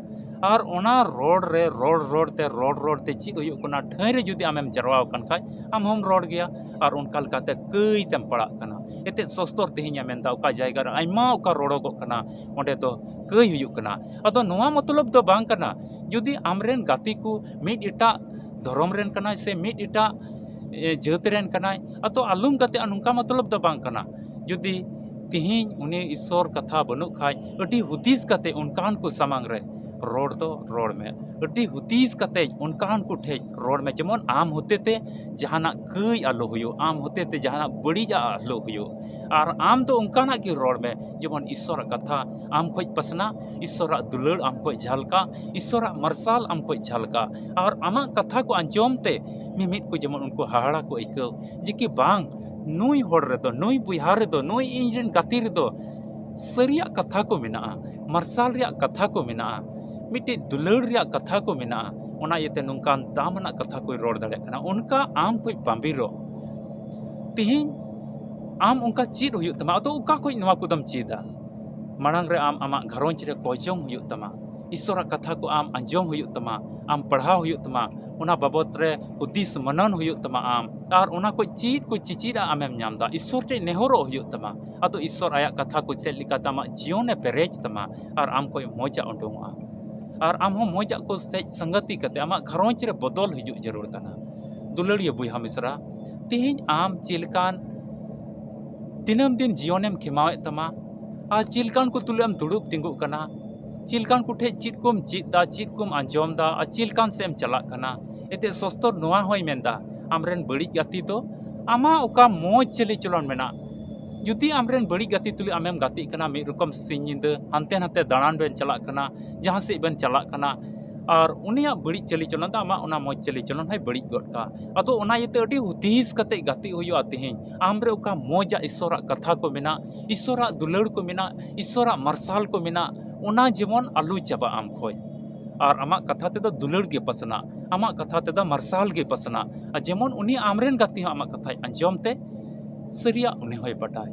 ᱟᱨ ᱚᱱᱟ ᱨᱚᱲ ᱨᱮ ᱨᱚᱲ ᱨᱚᱲ ᱛᱮ ᱨᱚᱲ ᱨᱚᱲ ᱛᱮ ᱪᱮᱫ ᱦᱩᱭᱩᱜ ᱠᱟᱱᱟ, ᱴᱷᱟᱹᱭ ᱨᱮ ᱡᱩᱫᱤ ᱟᱢᱮᱢ ᱡᱟᱨᱣᱟ ᱟᱠᱟᱱ ᱠᱷᱟᱡ ᱟᱢ ᱦᱚᱸᱢ ᱨᱚᱲ ᱜᱮᱭᱟ, ᱟᱨ ᱚᱱᱠᱟ ᱞᱮᱠᱟᱛᱮ ᱠᱟᱹᱭ ᱛᱮᱢ ᱯᱟᱲᱟᱜ ᱠᱟᱱᱟ᱾ ᱮᱱᱛᱮᱫ ᱥᱚᱥᱛᱚᱨ ᱛᱮᱦᱮᱧ ᱮ ᱢᱮᱱᱫᱟ, ᱚᱠᱟ ᱡᱟᱭᱜᱟ ᱨᱮ ᱟᱭᱢᱟ ᱚᱠᱟ ᱨᱚᱲᱚᱜᱚᱜ ᱠᱟᱱᱟ, ᱚᱸᱰᱮ ᱫᱚ ᱠᱟᱹᱭ ᱦᱩᱭᱩᱜ ᱠᱟᱱᱟ᱾ ᱟᱫᱚ ᱱᱚᱣᱟ ᱢᱚᱛᱞᱚᱵ ᱫᱚ ᱵᱟᱝ ᱠᱟᱱᱟ ᱡᱩᱫᱤ ᱟᱢᱨᱮᱱ ᱜᱟᱛᱮ ᱠᱚ ᱢᱤᱫ ᱮᱴᱟᱜ ᱫᱷᱚᱨᱚᱢ ᱨᱮᱱ ᱠᱟᱱᱟᱭ ᱥᱮ ᱢᱤᱫ ᱮᱴᱟᱜ, ᱮ, ᱡᱟᱹᱛ ᱨᱮᱱ ᱠᱟᱱᱟᱭ, ᱟᱫᱚ ᱟᱞᱚᱢ ᱜᱟᱛᱮᱜᱼᱟ, ᱱᱚᱝᱠᱟ ᱢᱚᱛᱞᱚᱵ ᱫᱚ ᱵᱟᱝ ᱠᱟᱱᱟ᱾ ᱡᱩᱫᱤ ᱛᱤᱦᱤᱧ ᱩᱱᱤ ᱤᱥᱥᱚᱨ ᱠᱟᱛᱷᱟ ᱵᱟᱹᱱᱩᱜ ᱠᱷᱟᱡ, ᱟᱹᱰᱤ ᱦᱩᱫᱤᱥ ᱠᱟᱛᱮ ᱚᱱᱠᱟᱱ ᱠᱚ ᱥᱟᱢᱟᱝ ᱨᱮ ᱨᱚᱲ ᱫᱚ ᱨᱚᱲ ᱢᱮ᱾ ᱟᱹᱰᱤ ᱦᱩᱫᱤᱥ ᱠᱟᱛᱮ ᱚᱱᱠᱟᱱ ᱠᱚ ᱴᱷᱮᱡ ᱨᱚᱲ ᱢᱮ, ᱡᱮᱢᱚᱱ ᱟᱢ ᱦᱚᱛᱮᱛᱮ ᱡᱟᱦᱟᱱᱟᱜ ᱠᱟᱹᱭ ᱟᱞᱚ ᱦᱩᱭᱩᱜ, ᱟᱢ ᱦᱚᱛᱮᱛᱮ ᱡᱟᱦᱟᱱᱟᱜ ᱵᱟᱹᱲᱤᱡᱟᱜ ᱟᱞᱚ ᱦᱩᱭᱩᱜ᱾ ᱟᱨ ᱟᱢ ᱫᱚ ᱚᱱᱠᱟᱱᱟᱜ ᱜᱮ ᱨᱚᱲ ᱢᱮ, ᱡᱮᱢᱚᱱ ᱤᱥᱥᱚᱨᱟᱜ ᱠᱟᱛᱷᱟ ᱟᱢ ᱠᱷᱚᱡ ᱯᱟᱥᱱᱟᱜ, ᱤᱥᱥᱚᱨᱟᱜ ᱫᱩᱞᱟᱹᱲ ᱟᱢ ᱠᱷᱚᱡ ᱡᱷᱟᱞᱠᱟᱜ, ᱤᱥᱥᱚᱨᱟᱜ ᱢᱟᱨᱥᱟᱞ ᱟᱢ ᱠᱷᱚᱡ ᱡᱷᱟᱞᱠᱟᱜ᱾ ᱟᱨ ᱟᱢᱟᱜ ᱠᱟᱛᱷᱟ ᱠᱚ ᱟᱸᱡᱚᱢ ᱛᱮ ᱢᱤᱢᱤᱫ ᱠᱚ ᱡᱮᱢᱚᱱ ᱩᱱᱠᱩ ᱦᱟᱦᱟᱲᱟ ᱠᱚ ᱟᱹᱭᱠᱟᱹᱣ, ᱡᱮ ᱠᱤ ᱵᱟᱝ, ᱱᱩᱭ ᱦᱚᱲ ᱨᱮᱫᱚ, ᱱᱩᱭ ᱵᱚᱭᱦᱟ ᱨᱮᱫᱚ, ᱱᱩᱭ ᱤᱧ ᱨᱮᱱ ᱜᱟᱛᱮ ᱨᱮᱫᱚ ᱥᱟᱹᱨᱤᱭᱟᱜ ᱠᱟᱛᱷᱟ ᱠᱚ ᱢᱮᱱᱟᱜᱼᱟ, ᱢᱟᱨᱥᱟᱞ ᱨᱮᱭᱟᱜ ᱠᱟᱛᱷᱟ ᱠᱚ ᱢᱮᱱᱟᱜᱼᱟ, ᱢᱤᱫᱴᱤᱡ ᱫᱩᱞᱟᱹᱲ ᱨᱮᱭᱟᱜ ᱠᱟᱛᱷᱟ ᱠᱚ ᱢᱮᱱᱟᱜᱼᱟ᱾ ᱚᱱᱟ ᱤᱭᱟᱹᱛᱮ ᱱᱚᱝᱠᱟᱱ ᱫᱟᱢ ᱟᱱᱟᱜ ᱠᱟᱛᱷᱟ ᱠᱚᱭ ᱨᱚᱲ ᱫᱟᱲᱮᱭᱟᱜ ᱠᱟᱱᱟ᱾ ᱚᱱᱠᱟ ᱟᱢ ᱠᱷᱚᱡ ᱵᱟᱢᱵᱤᱨᱚᱜ᱾ ᱛᱤᱦᱤᱧ ᱟᱢ ᱚᱱᱠᱟ ᱪᱮᱫ ᱦᱩᱭᱩᱜ ᱛᱟᱢᱟ᱾ ᱟᱫᱚ ᱚᱠᱟ ᱠᱷᱚᱱ ᱱᱚᱣᱟ ᱠᱚᱫᱚᱢ ᱪᱮᱫᱟ? ᱢᱟᱲᱟᱝ ᱨᱮ ᱟᱢ ᱟᱢᱟᱜ ᱜᱷᱟᱨᱚᱸᱡᱽ ᱨᱮ ᱠᱚᱭᱡᱚᱝ ᱦᱩᱭᱩᱜ ᱛᱟᱢᱟ, ᱤᱥᱥᱚᱨᱟᱜ ᱠᱟᱛᱷᱟ ᱠᱚ ᱟᱢ ᱟᱸᱡᱚᱢ ᱦᱩᱭᱩᱜ ᱛᱟᱢᱟ, ᱟᱢ ᱯᱟᱲᱦᱟᱣ ᱦᱩᱭᱩᱜ ᱛᱟᱢᱟ, ᱚᱱᱟ ᱵᱟᱵᱚᱛ ᱨᱮ ᱦᱩᱫᱤᱥ ᱢᱟᱱᱟᱱ ᱦᱩᱭᱩᱜ ᱛᱟᱢᱟ ᱟᱢ, ᱟᱨ ᱚᱱᱟ ᱠᱚ ᱪᱮᱫ ᱠᱚ ᱪᱮᱪᱮᱫ ᱟᱜ ᱟᱢᱮᱢ ᱧᱟᱢ ᱮᱫᱟ, ᱤᱥᱥᱚᱨ ᱴᱷᱮᱱ ᱱᱮᱦᱚᱨᱚᱜ ᱦᱩᱭᱩᱜ ᱛᱟᱢᱟ᱾ ᱟᱫᱚ ᱤᱥᱥᱚᱨ ᱟᱭᱟᱜ ᱠᱟᱛᱷᱟ ᱠᱚ ᱪᱮᱫ ᱞᱮᱠᱟᱛᱮ ᱟᱢᱟᱜ ᱡᱤᱭᱚᱱᱮ ᱯᱮᱨᱮᱡᱽ ᱛᱟᱢᱟ ᱟᱨ ᱟᱢ ᱠᱷᱚᱱ ᱢᱚᱡᱟᱜ ᱩᱰᱩᱝᱚᱜᱼᱟ᱾ ᱟᱨ ᱟᱢ ᱦᱚᱸ ᱢᱚᱡᱟᱜ ᱠᱚ ᱥᱮᱡ ᱥᱟᱝᱜᱟᱛᱤ ᱠᱟᱛᱮ ᱟᱢᱟᱜ ᱜᱷᱟᱨᱚᱸᱡᱽ ᱨᱮ ᱵᱚᱫᱚᱞ ᱦᱤᱡᱩᱜ ᱡᱟᱹᱨᱩᱲ ᱠᱟᱱᱟ᱾ ᱫᱩᱞᱟᱹᱲᱤᱭᱟᱹ ᱵᱚᱭᱦᱟ ᱢᱤᱥᱨᱟ, ᱛᱮᱦᱮᱧ ᱟᱢ ᱪᱮᱫ ᱞᱮᱠᱟᱱ, ᱫᱤᱱᱟᱹᱢ ᱫᱤᱱ ᱡᱤᱭᱚᱱᱮᱢ ᱠᱷᱮᱢᱟᱣᱮᱫ ᱛᱟᱢᱟ, ᱟᱨ ᱪᱮᱫ ᱞᱮᱠᱟᱱ ᱠᱚ ᱛᱩᱞᱩᱡ ᱮᱢ ᱫᱩᱲᱩᱵ ᱛᱤᱸᱜᱩᱜ ᱠᱟᱱᱟ, ᱪᱮᱫ ᱞᱮᱠᱟᱱ ᱠᱚ ᱴᱷᱮᱡ ᱪᱮᱫ ᱠᱚᱢ ᱪᱮᱫ ᱫᱟ, ᱪᱮᱫ ᱠᱚᱢ ᱟᱸᱡᱚᱢ ᱫᱟ, ᱟᱨ ᱪᱮᱫ ᱞᱮᱠᱟᱱ ᱥᱮᱫ ᱮᱢ ᱪᱟᱞᱟᱜ ᱠᱟᱱᱟ? ᱮᱱᱛᱮᱫ ᱥᱚᱥᱛᱚᱨ ᱱᱚᱣᱟ ᱦᱚᱸᱭ ᱢᱮᱱᱫᱟ, ᱟᱢᱨᱮᱱ ᱵᱟᱹᱲᱤᱡ ᱜᱟᱛᱮ ᱫᱚ ᱟᱢᱟᱜ ᱚᱠᱟ ᱢᱚᱡᱽ ᱪᱟᱹᱞᱤ ᱪᱚᱞᱚᱱ ᱢᱮᱱᱟᱜ, ᱡᱩᱫᱤ ᱟᱢᱨᱮᱱ ᱵᱟᱹᱲᱤᱡ ᱜᱟᱛᱮ ᱛᱩᱞᱩᱡ ᱟᱢᱮᱢ ᱜᱟᱛᱮᱜ ᱠᱟᱱᱟ, ᱢᱤᱫ ᱨᱚᱠᱚᱢ ᱥᱤᱧ ᱧᱤᱫᱟᱹ ᱦᱟᱱᱛᱮ ᱱᱟᱛᱮ ᱫᱟᱬᱟᱱ ᱵᱮᱱ ᱪᱟᱞᱟᱜ ᱠᱟᱱᱟ, ᱡᱟᱦᱟᱸ ᱥᱮᱫ ᱵᱮᱱ ᱪᱟᱞᱟᱜ ᱠᱟᱱᱟ, ᱟᱨ ᱩᱱᱤᱭᱟᱜ ᱵᱟᱹᱲᱤᱡ ᱪᱟᱹᱞᱤ ᱪᱚᱞᱚᱱ ᱫᱚ ᱟᱢᱟᱜ ᱚᱱᱟ ᱢᱚᱡᱽ ᱪᱟᱹᱞᱤ ᱪᱚᱞᱚᱱ ᱦᱚᱸᱭ ᱵᱟᱹᱲᱤᱡ ᱜᱚᱫ ᱠᱟᱜᱼᱟ᱾ ᱟᱫᱚ ᱚᱱᱟ ᱤᱭᱟᱹᱛᱮ ᱟᱹᱰᱤ ᱦᱩᱫᱤᱥ ᱠᱟᱛᱮ ᱜᱟᱛᱮᱜ ᱦᱩᱭᱩᱜᱼᱟ᱾ ᱛᱮᱦᱮᱧ ᱟᱢᱨᱮ ᱚᱠᱟ ᱢᱚᱡᱟᱜ ᱤᱥᱥᱚᱨᱟᱜ ᱠᱟᱛᱷᱟ ᱠᱚ ᱢᱮᱱᱟᱜ, ᱤᱥᱥᱚᱨᱟᱜ ᱫᱩᱞᱟᱹᱲ ᱠᱚ ᱢᱮᱱᱟᱜ, ᱤᱥᱥᱚᱨᱟᱜ ᱢᱟᱨᱥᱟᱞ ᱠᱚ ᱢᱮᱱᱟᱜ, ᱚᱱᱟ ᱡᱮᱢᱚᱱ ᱟᱞᱚ ᱪᱟᱵᱟᱜ ᱟᱢ ᱠᱷᱚᱡ᱾ ᱟᱨ ᱟᱢᱟᱜ ᱠᱟᱛᱷᱟ ᱛᱮᱫᱚ ᱫᱩᱞᱟᱹᱲ ᱜᱮ ᱯᱟᱥᱱᱟᱜ, ᱟᱢᱟᱜ ᱠᱟᱛᱷᱟ ᱛᱮᱫᱚ ᱢᱟᱨᱥᱟᱞ ᱜᱮ ᱯᱟᱥᱱᱟᱜ᱾ ᱟᱨ ᱡᱮᱢᱚᱱ ᱩᱱᱤ ᱟᱢᱨᱮᱱ ᱜᱟᱛᱮ ᱦᱚᱸ ᱟᱢᱟᱜ ᱠᱟᱛᱷᱟᱭ ᱟᱸᱡᱚᱢ ᱛᱮ ᱥᱟᱹᱨᱤᱭᱟᱜ ᱩᱱᱤ ᱦᱚᱸᱭ ᱵᱟᱰᱟᱭ᱾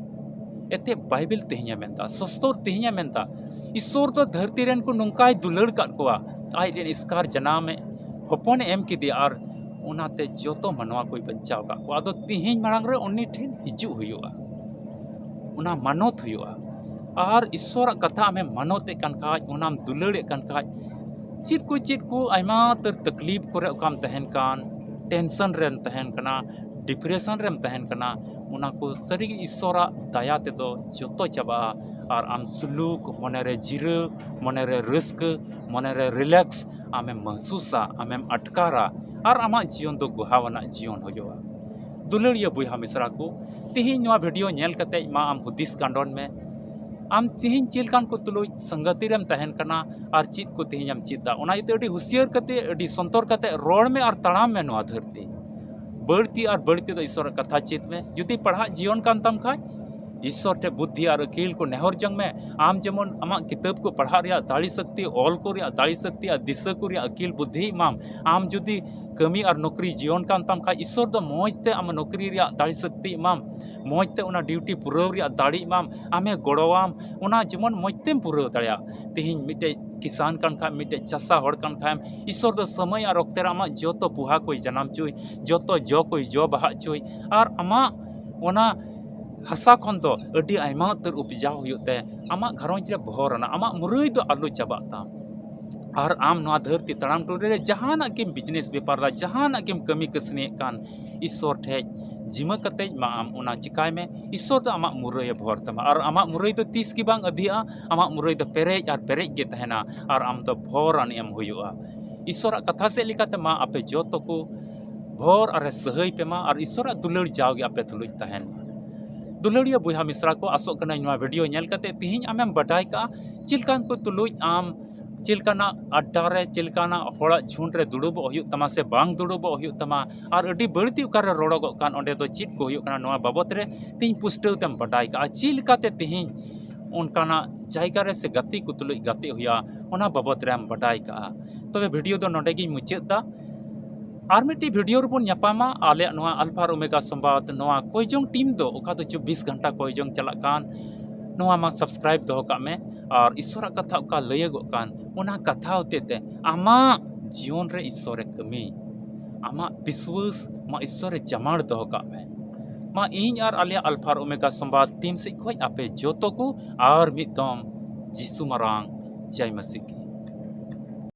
ᱮᱛᱮ ᱵᱟᱭᱵᱮᱞ ᱛᱮᱦᱮᱧᱮ ᱢᱮᱱᱫᱟ, ᱥᱚᱥᱛᱚᱨ ᱛᱮᱦᱮᱧᱮ ᱢᱮᱱᱫᱟ, ᱤᱥᱥᱚᱨ ᱫᱚ ᱫᱷᱟᱹᱨᱛᱤ ᱨᱮᱱ ᱠᱚ ᱱᱚᱝᱠᱟᱭ ᱫᱩᱞᱟᱹᱲ ᱠᱟᱫ ᱠᱚᱣᱟ, ᱟᱡ ᱨᱮᱱ ᱮᱥᱠᱟᱨ ᱡᱟᱱᱟᱢᱮ ᱦᱚᱯᱚᱱᱮ ᱮᱢ ᱠᱮᱫᱮᱭᱟ, ᱟᱨ ᱚᱱᱟᱛᱮ ᱡᱚᱛᱚ ᱢᱟᱱᱣᱟ ᱠᱚᱭ ᱵᱟᱧᱪᱟᱣ ᱠᱟᱫ ᱠᱚᱣᱟ᱾ ᱟᱫᱚ ᱛᱮᱦᱮᱧ ᱢᱟᱲᱟᱝ ᱨᱮ ᱩᱱᱤ ᱴᱷᱮᱱ ᱦᱤᱡᱩᱜ ᱦᱩᱭᱩᱜᱼᱟ, ᱚᱱᱟ ᱢᱟᱱᱚᱛ ᱦᱩᱭᱩᱜᱼᱟ᱾ ᱟᱨ ᱤᱥᱥᱚᱨᱟᱜ ᱠᱟᱛᱷᱟ ᱟᱢᱮᱢ ᱢᱟᱱᱚᱛᱮᱫ ᱠᱟᱱ ᱠᱷᱟᱡ, ᱚᱱᱟᱢ ᱫᱩᱞᱟᱹᱲᱮᱫ ᱠᱟᱱ ᱠᱷᱟᱡ, ᱪᱮᱫ ᱠᱚ ᱪᱮᱫ ᱠᱚ ᱟᱭᱢᱟ ᱩᱛᱟᱹᱨ ᱛᱟᱠᱞᱤᱯ ᱠᱚᱨᱮ ᱚᱠᱟᱢ ᱛᱟᱦᱮᱱ ᱠᱟᱱ, ᱴᱮᱱᱥᱚᱱ ᱨᱮᱢ ᱛᱟᱦᱮᱱ ᱠᱟᱱᱟ, ᱰᱤᱯᱨᱮᱥᱚᱱ ᱨᱮᱢ ᱛᱟᱦᱮᱱ ᱠᱟᱱᱟ, ᱚᱱᱟ ᱠᱚ ᱥᱟᱹᱨᱤᱜᱮ ᱤᱥᱥᱚᱨᱟᱜ ᱫᱟᱭᱟ ᱛᱮᱫᱚ ᱡᱚᱛᱚ ᱪᱟᱵᱟᱜᱼᱟ᱾ ᱟᱨ ᱟᱢ ᱥᱩᱞᱩᱠ, ᱢᱚᱱᱮᱨᱮ ᱡᱤᱨᱟᱹᱣ, ᱢᱚᱱᱮᱨᱮ ᱨᱟᱹᱥᱠᱟᱹ, ᱢᱚᱱᱮᱨᱮ ᱨᱤᱞᱮᱠᱥ ᱟᱢᱮᱢ ᱢᱟᱦᱥᱩᱥᱟ, ᱟᱢᱮᱢ ᱟᱴᱠᱟᱨᱟ, ᱟᱨ ᱟᱢᱟᱜ ᱡᱤᱭᱚᱱ ᱫᱚ ᱜᱚᱦᱟᱣᱟᱱᱟᱜ ᱡᱤᱭᱚᱱ ᱦᱩᱭᱩᱜᱼᱟ᱾ ᱫᱩᱞᱟᱹᱲᱤᱭᱟᱹ ᱵᱚᱭᱦᱟ ᱢᱤᱥᱨᱟ ᱠᱚ, ᱛᱮᱦᱮᱧ ᱱᱚᱣᱟ ᱵᱷᱤᱰᱤᱭᱳ ᱧᱮᱞ ᱠᱟᱛᱮ ᱢᱟ ᱟᱢ ᱦᱩᱫᱤᱥ ᱜᱟᱸᱰᱚᱱ ᱢᱮ, ᱟᱢ ᱛᱮᱦᱮᱧ ᱪᱮᱫ ᱞᱮᱠᱟᱱ ᱠᱚ ᱛᱩᱞᱩᱡ ᱥᱟᱝᱜᱟᱛᱤ ᱨᱮᱢ ᱛᱟᱦᱮᱱ ᱠᱟᱱᱟ ᱟᱨ ᱪᱮᱫ ᱠᱚ ᱛᱮᱦᱮᱧ ᱮᱢ ᱪᱮᱫ ᱫᱟ᱾ ᱚᱱᱟ ᱤᱭᱟᱹᱛᱮ ᱟᱹᱰᱤ ᱦᱩᱥᱭᱟᱹᱨ ᱠᱟᱛᱮ, ᱟᱹᱰᱤ ᱥᱚᱱᱛᱚᱨ ᱠᱟᱛᱮ ᱨᱚᱲ ᱢᱮ ᱟᱨ ᱛᱟᱲᱟᱢ ᱢᱮ ᱱᱚᱣᱟ ᱫᱷᱟᱹᱨᱛᱤ᱾ ᱵᱟᱹᱲᱛᱤ ᱟᱨ ᱵᱟᱹᱲᱛᱤ ᱫᱚ ᱤᱥᱥᱚᱨᱟᱜ ᱠᱟᱛᱷᱟ ᱪᱮᱫ ᱢᱮ᱾ ᱡᱩᱫᱤ ᱯᱟᱲᱦᱟᱜ ᱡᱤᱭᱚᱱ ᱠᱟᱱ ᱛᱟᱢ ᱠᱷᱟᱡ, ᱤᱥᱥᱚᱨ ᱴᱷᱮᱱ ᱵᱩᱫᱽᱫᱷᱤ ᱟᱨ ᱟᱹᱠᱤᱞ ᱠᱚ ᱱᱮᱦᱚᱨ ᱡᱚᱝ ᱢᱮ᱾ ᱟᱢ ᱡᱮᱢᱚᱱ ᱟᱢᱟᱜ ᱠᱤᱛᱟᱹᱵ ᱠᱚ ᱯᱟᱲᱦᱟᱜ ᱨᱮᱭᱟᱜ ᱫᱟᱲᱮ ᱥᱚᱠᱛᱤ, ᱚᱞ ᱠᱚ ᱨᱮᱭᱟᱜ ᱫᱟᱲᱮ ᱥᱚᱠᱛᱤ ᱟᱨ ᱫᱤᱥᱟᱹ ᱠᱚ ᱨᱮᱭᱟᱜ ᱟᱹᱠᱤᱞ ᱵᱩᱫᱽᱫᱷᱤ ᱮᱢᱟᱢ, ᱟᱢ ᱡᱩᱫᱤ ᱠᱟᱹᱢᱤ ᱟᱨ ᱱᱚᱠᱨᱤ ᱡᱤᱭᱚᱱ ᱠᱟᱱ ᱛᱟᱢ ᱠᱷᱟᱡ, ᱤᱥᱥᱚᱨ ᱫᱚ ᱢᱚᱡᱽ ᱛᱮ ᱟᱢ ᱱᱚᱠᱨᱤ ᱨᱮᱭᱟᱜ ᱫᱟᱲᱮ ᱥᱚᱠᱛᱤ ᱮᱢᱟᱢ, ᱢᱚᱡᱽ ᱛᱮ ᱚᱱᱟ ᱰᱤᱭᱩᱴᱤ ᱯᱩᱨᱟᱹᱣ ᱨᱮᱭᱟᱜ ᱫᱟᱲᱮ ᱮᱢᱟᱢ, ᱟᱢᱮ ᱜᱚᱲᱚᱣᱟᱢ, ᱚᱱᱟ ᱡᱮᱢᱚᱱ ᱢᱚᱡᱽ ᱛᱮᱢ ᱯᱩᱨᱟᱹᱣ ᱫᱟᱲᱮᱭᱟᱜᱼᱟ᱾ ᱛᱮᱦᱮᱧ ᱢᱤᱫᱴᱮᱡ ᱠᱤᱥᱟᱱ ᱠᱟᱱ ᱠᱷᱟᱡ, ᱢᱤᱫᱴᱮᱡ ᱪᱟᱥᱟ ᱦᱚᱲ ᱠᱟᱱ ᱠᱷᱟᱡ, ᱤᱥᱥᱚᱨ ᱫᱚ ᱥᱚᱢᱚᱭ ᱟᱨ ᱚᱠᱛᱮ ᱨᱮ ᱟᱢᱟᱜ ᱡᱚᱛᱚ ᱯᱚᱦᱟ ᱠᱚᱭ ᱡᱟᱱᱟᱢ ᱦᱚᱪᱚᱭ, ᱡᱚᱛᱚ ᱡᱚ ᱠᱚᱭ ᱡᱚ ᱵᱟᱦᱟ ᱦᱚᱪᱚᱭ, ᱟᱨ ᱟᱢᱟᱜ ᱚᱱᱟ ᱦᱟᱥᱟ ᱠᱷᱚᱱ ᱫᱚ ᱟᱹᱰᱤ ᱟᱭᱢᱟ ᱩᱛᱟᱹᱨ ᱩᱯᱡᱟᱣ ᱦᱩᱭᱩᱜ ᱛᱮ ᱟᱢᱟᱜ ᱜᱷᱟᱨᱚᱸᱡᱽ ᱨᱮ ᱵᱷᱚᱨ ᱟᱱᱟ, ᱟᱢᱟᱜ ᱢᱩᱨᱟᱹᱭ ᱫᱚ ᱟᱞᱚ ᱪᱟᱵᱟᱜ ᱛᱟᱢ᱾ ᱟᱨ ᱟᱢ ᱱᱚᱣᱟ ᱫᱷᱟᱹᱨᱛᱤ ᱛᱟᱲᱟᱢ ᱴᱩᱨᱤ ᱨᱮ ᱡᱟᱦᱟᱱᱟᱜ ᱜᱮᱢ ᱵᱤᱡᱽᱱᱮᱥ ᱵᱮᱯᱟᱨ ᱫᱟ, ᱡᱟᱦᱟᱱᱟᱜ ᱜᱮᱢ ᱠᱟᱹᱢᱤ ᱠᱟᱹᱥᱱᱤᱭᱮᱫ ᱠᱟᱱ, ᱤᱥᱥᱚᱨ ᱴᱷᱮᱡ ᱡᱤᱢᱟᱹ ᱠᱟᱛᱮᱡ ᱢᱟ ᱟᱢ ᱚᱱᱟ ᱪᱤᱠᱟᱭ ᱢᱮ᱾ ᱤᱥᱥᱚᱨ ᱫᱚ ᱟᱢᱟᱜ ᱢᱩᱨᱟᱹᱭ ᱮ ᱵᱷᱚᱨ ᱛᱟᱢᱟ, ᱟᱨ ᱟᱢᱟᱜ ᱢᱩᱨᱟᱹᱭ ᱫᱚ ᱛᱤᱥ ᱜᱮ ᱵᱟᱝ ᱟᱹᱫᱷᱤᱜᱼᱟ᱾ ᱟᱢᱟᱜ ᱢᱩᱨᱟᱹᱭ ᱫᱚ ᱯᱮᱨᱮᱡ ᱟᱨ ᱯᱮᱨᱮᱡ ᱜᱮ ᱛᱟᱦᱮᱱᱟ, ᱟᱨ ᱟᱢ ᱫᱚ ᱵᱷᱚᱨ ᱟᱱᱤᱡ ᱮᱢ ᱦᱩᱭᱩᱜᱼᱟ᱾ ᱤᱥᱥᱚᱨᱟᱜ ᱠᱟᱛᱷᱟ ᱥᱮᱫ ᱞᱮᱠᱟᱛᱮ ᱢᱟ ᱟᱯᱮ ᱡᱚᱛᱚ ᱠᱚ ᱵᱷᱚᱨ ᱟᱨᱮ ᱥᱟᱹᱦᱟᱹᱭ ᱯᱮ ᱢᱟ, ᱟᱨ ᱤᱥᱥᱚᱨᱟᱜ ᱫᱩᱞᱟᱹᱲ ᱡᱟᱣᱜᱮ ᱟᱯᱮ ᱛᱩᱞᱩᱡ ᱛᱟᱦᱮᱱ ᱢᱟ᱾ ᱫᱩᱞᱟᱹᱲᱤᱭᱟᱹ ᱵᱚᱭᱦᱟ ᱢᱤᱥᱨᱟ ᱠᱚ, ᱟᱥᱚᱜ ᱠᱟᱹᱱᱟᱹᱧ ᱱᱚᱣᱟ ᱵᱷᱤᱰᱤᱭᱳ ᱧᱮᱞ ᱠᱟᱛᱮ ᱛᱤᱦᱤᱧ ᱟᱢᱮᱢ ᱵᱟᱰᱟᱭ ᱠᱟᱜᱼᱟ ᱪᱮᱫ ᱞᱮᱠᱟᱱ ᱠᱚ ᱛᱩᱞᱩᱡ ᱟᱢ ᱪᱮᱫ ᱞᱮᱠᱟᱱᱟᱜ ᱟᱰᱰᱟ ᱨᱮ, ᱪᱮᱫ ᱞᱮᱠᱟᱱᱟᱜ ᱦᱚᱲᱟᱜ ᱡᱷᱩᱸᱰ ᱨᱮ ᱫᱩᱲᱩᱵᱚᱜ ᱦᱩᱭᱩᱜ ᱛᱟᱢᱟ ᱥᱮ ᱵᱟᱝ ᱫᱩᱲᱩᱵᱚᱜ ᱦᱩᱭᱩᱜ ᱛᱟᱢᱟ, ᱟᱨ ᱟᱹᱰᱤ ᱵᱟᱹᱲᱛᱤ ᱚᱠᱟᱨᱮ ᱨᱚᱲᱚᱜᱚᱜ ᱠᱟᱱ ᱚᱸᱰᱮ ᱫᱚ ᱪᱮᱫ ᱠᱚ ᱦᱩᱭᱩᱜ ᱠᱟᱱᱟ, ᱱᱚᱣᱟ ᱵᱟᱵᱚᱛ ᱨᱮ ᱛᱤᱦᱤᱧ ᱯᱩᱥᱴᱟᱹᱣ ᱛᱮᱢ ᱵᱟᱰᱟᱭ ᱠᱟᱜᱼᱟ᱾ ᱪᱮᱫ ᱞᱮᱠᱟᱛᱮ ᱛᱤᱦᱤᱧ ᱚᱱᱠᱟᱱᱟᱜ ᱡᱟᱭᱜᱟ ᱨᱮ ᱥᱮ ᱜᱟᱛᱮ ᱠᱚ ᱛᱩᱞᱩᱡ ᱜᱟᱛᱮ ᱦᱩᱭᱩᱜᱼᱟ, ᱚᱱᱟ ᱵᱟᱵᱚᱛ ᱨᱮᱢ ᱵᱟᱰᱟᱭ ᱠᱟᱜᱼᱟ᱾ ᱛᱚᱵᱮ ᱵᱷᱤᱰᱤᱭᱳ ᱫᱚ ᱱᱚᱰᱮ ᱜᱤᱧ ᱢᱩᱪᱟᱹᱫ ᱫᱟ᱾ ᱟᱨ ᱢᱤᱫᱴᱤᱡ ᱵᱷᱤᱰᱤᱭᱳ ᱨᱮᱵᱚᱱ ᱧᱟᱯᱟᱢᱟ᱾ ᱟᱞᱮᱭᱟᱜ ᱱᱚᱣᱟ ᱟᱞᱯᱷᱟ ᱟᱨ ᱳᱢᱮᱜᱟ ᱥᱚᱢᱵᱟᱫ, ᱱᱚᱣᱟ ᱠᱚᱭᱡᱚᱝ ᱴᱤᱢ ᱫᱚ ᱚᱠᱟ ᱫᱚ ᱪᱚᱵᱵᱤᱥ ᱜᱷᱚᱱᱴᱟ ᱠᱚᱭᱡᱚᱝ ᱪᱟᱞᱟᱜ ᱠᱟᱱ, ᱱᱚᱣᱟ ᱢᱟ ᱥᱟᱵᱥᱠᱨᱟᱭᱤᱵ ᱫᱚᱦᱚ ᱠᱟᱜ ᱢᱮ᱾ ᱟᱨ ᱤᱥᱥᱚᱨᱟᱜ ᱠᱟᱛᱷᱟ ᱚᱠᱟ ᱞᱟᱹᱭᱟᱹᱜᱚᱜ ᱠᱟᱱ, ᱚᱱᱟ ᱠᱟᱛᱷᱟ ᱦᱚᱛᱮ ᱛᱮ ᱟᱢᱟᱜ ᱡᱤᱭᱚᱱ ᱨᱮ ᱤᱥᱥᱚᱨᱮ ᱠᱟᱹᱢᱤ, ᱟᱢᱟᱜ ᱵᱤᱥᱣᱟᱹᱥ ᱢᱟ ᱤᱥᱥᱚᱨᱮ ᱡᱟᱢᱟᱲ ᱫᱚᱦᱚ ᱠᱟᱜ ᱢᱮ᱾ ᱢᱟ ᱤᱧ ᱟᱨ ᱟᱞᱮᱭᱟᱜ ᱟᱞᱯᱷᱟ ᱟᱨ ᱳᱢᱮᱜᱟ ᱥᱚᱢᱵᱟᱫ ᱴᱤᱢ ᱥᱮᱫ ᱠᱷᱚᱡ ᱟᱯᱮ ᱡᱚᱛᱚ ᱠᱚ ᱟᱨ ᱢᱤᱫ ᱫᱚᱢ ᱡᱤᱥᱩ ᱢᱟᱨᱟᱝ ᱡᱟᱭ ᱢᱟᱥᱤ ᱠᱤ᱾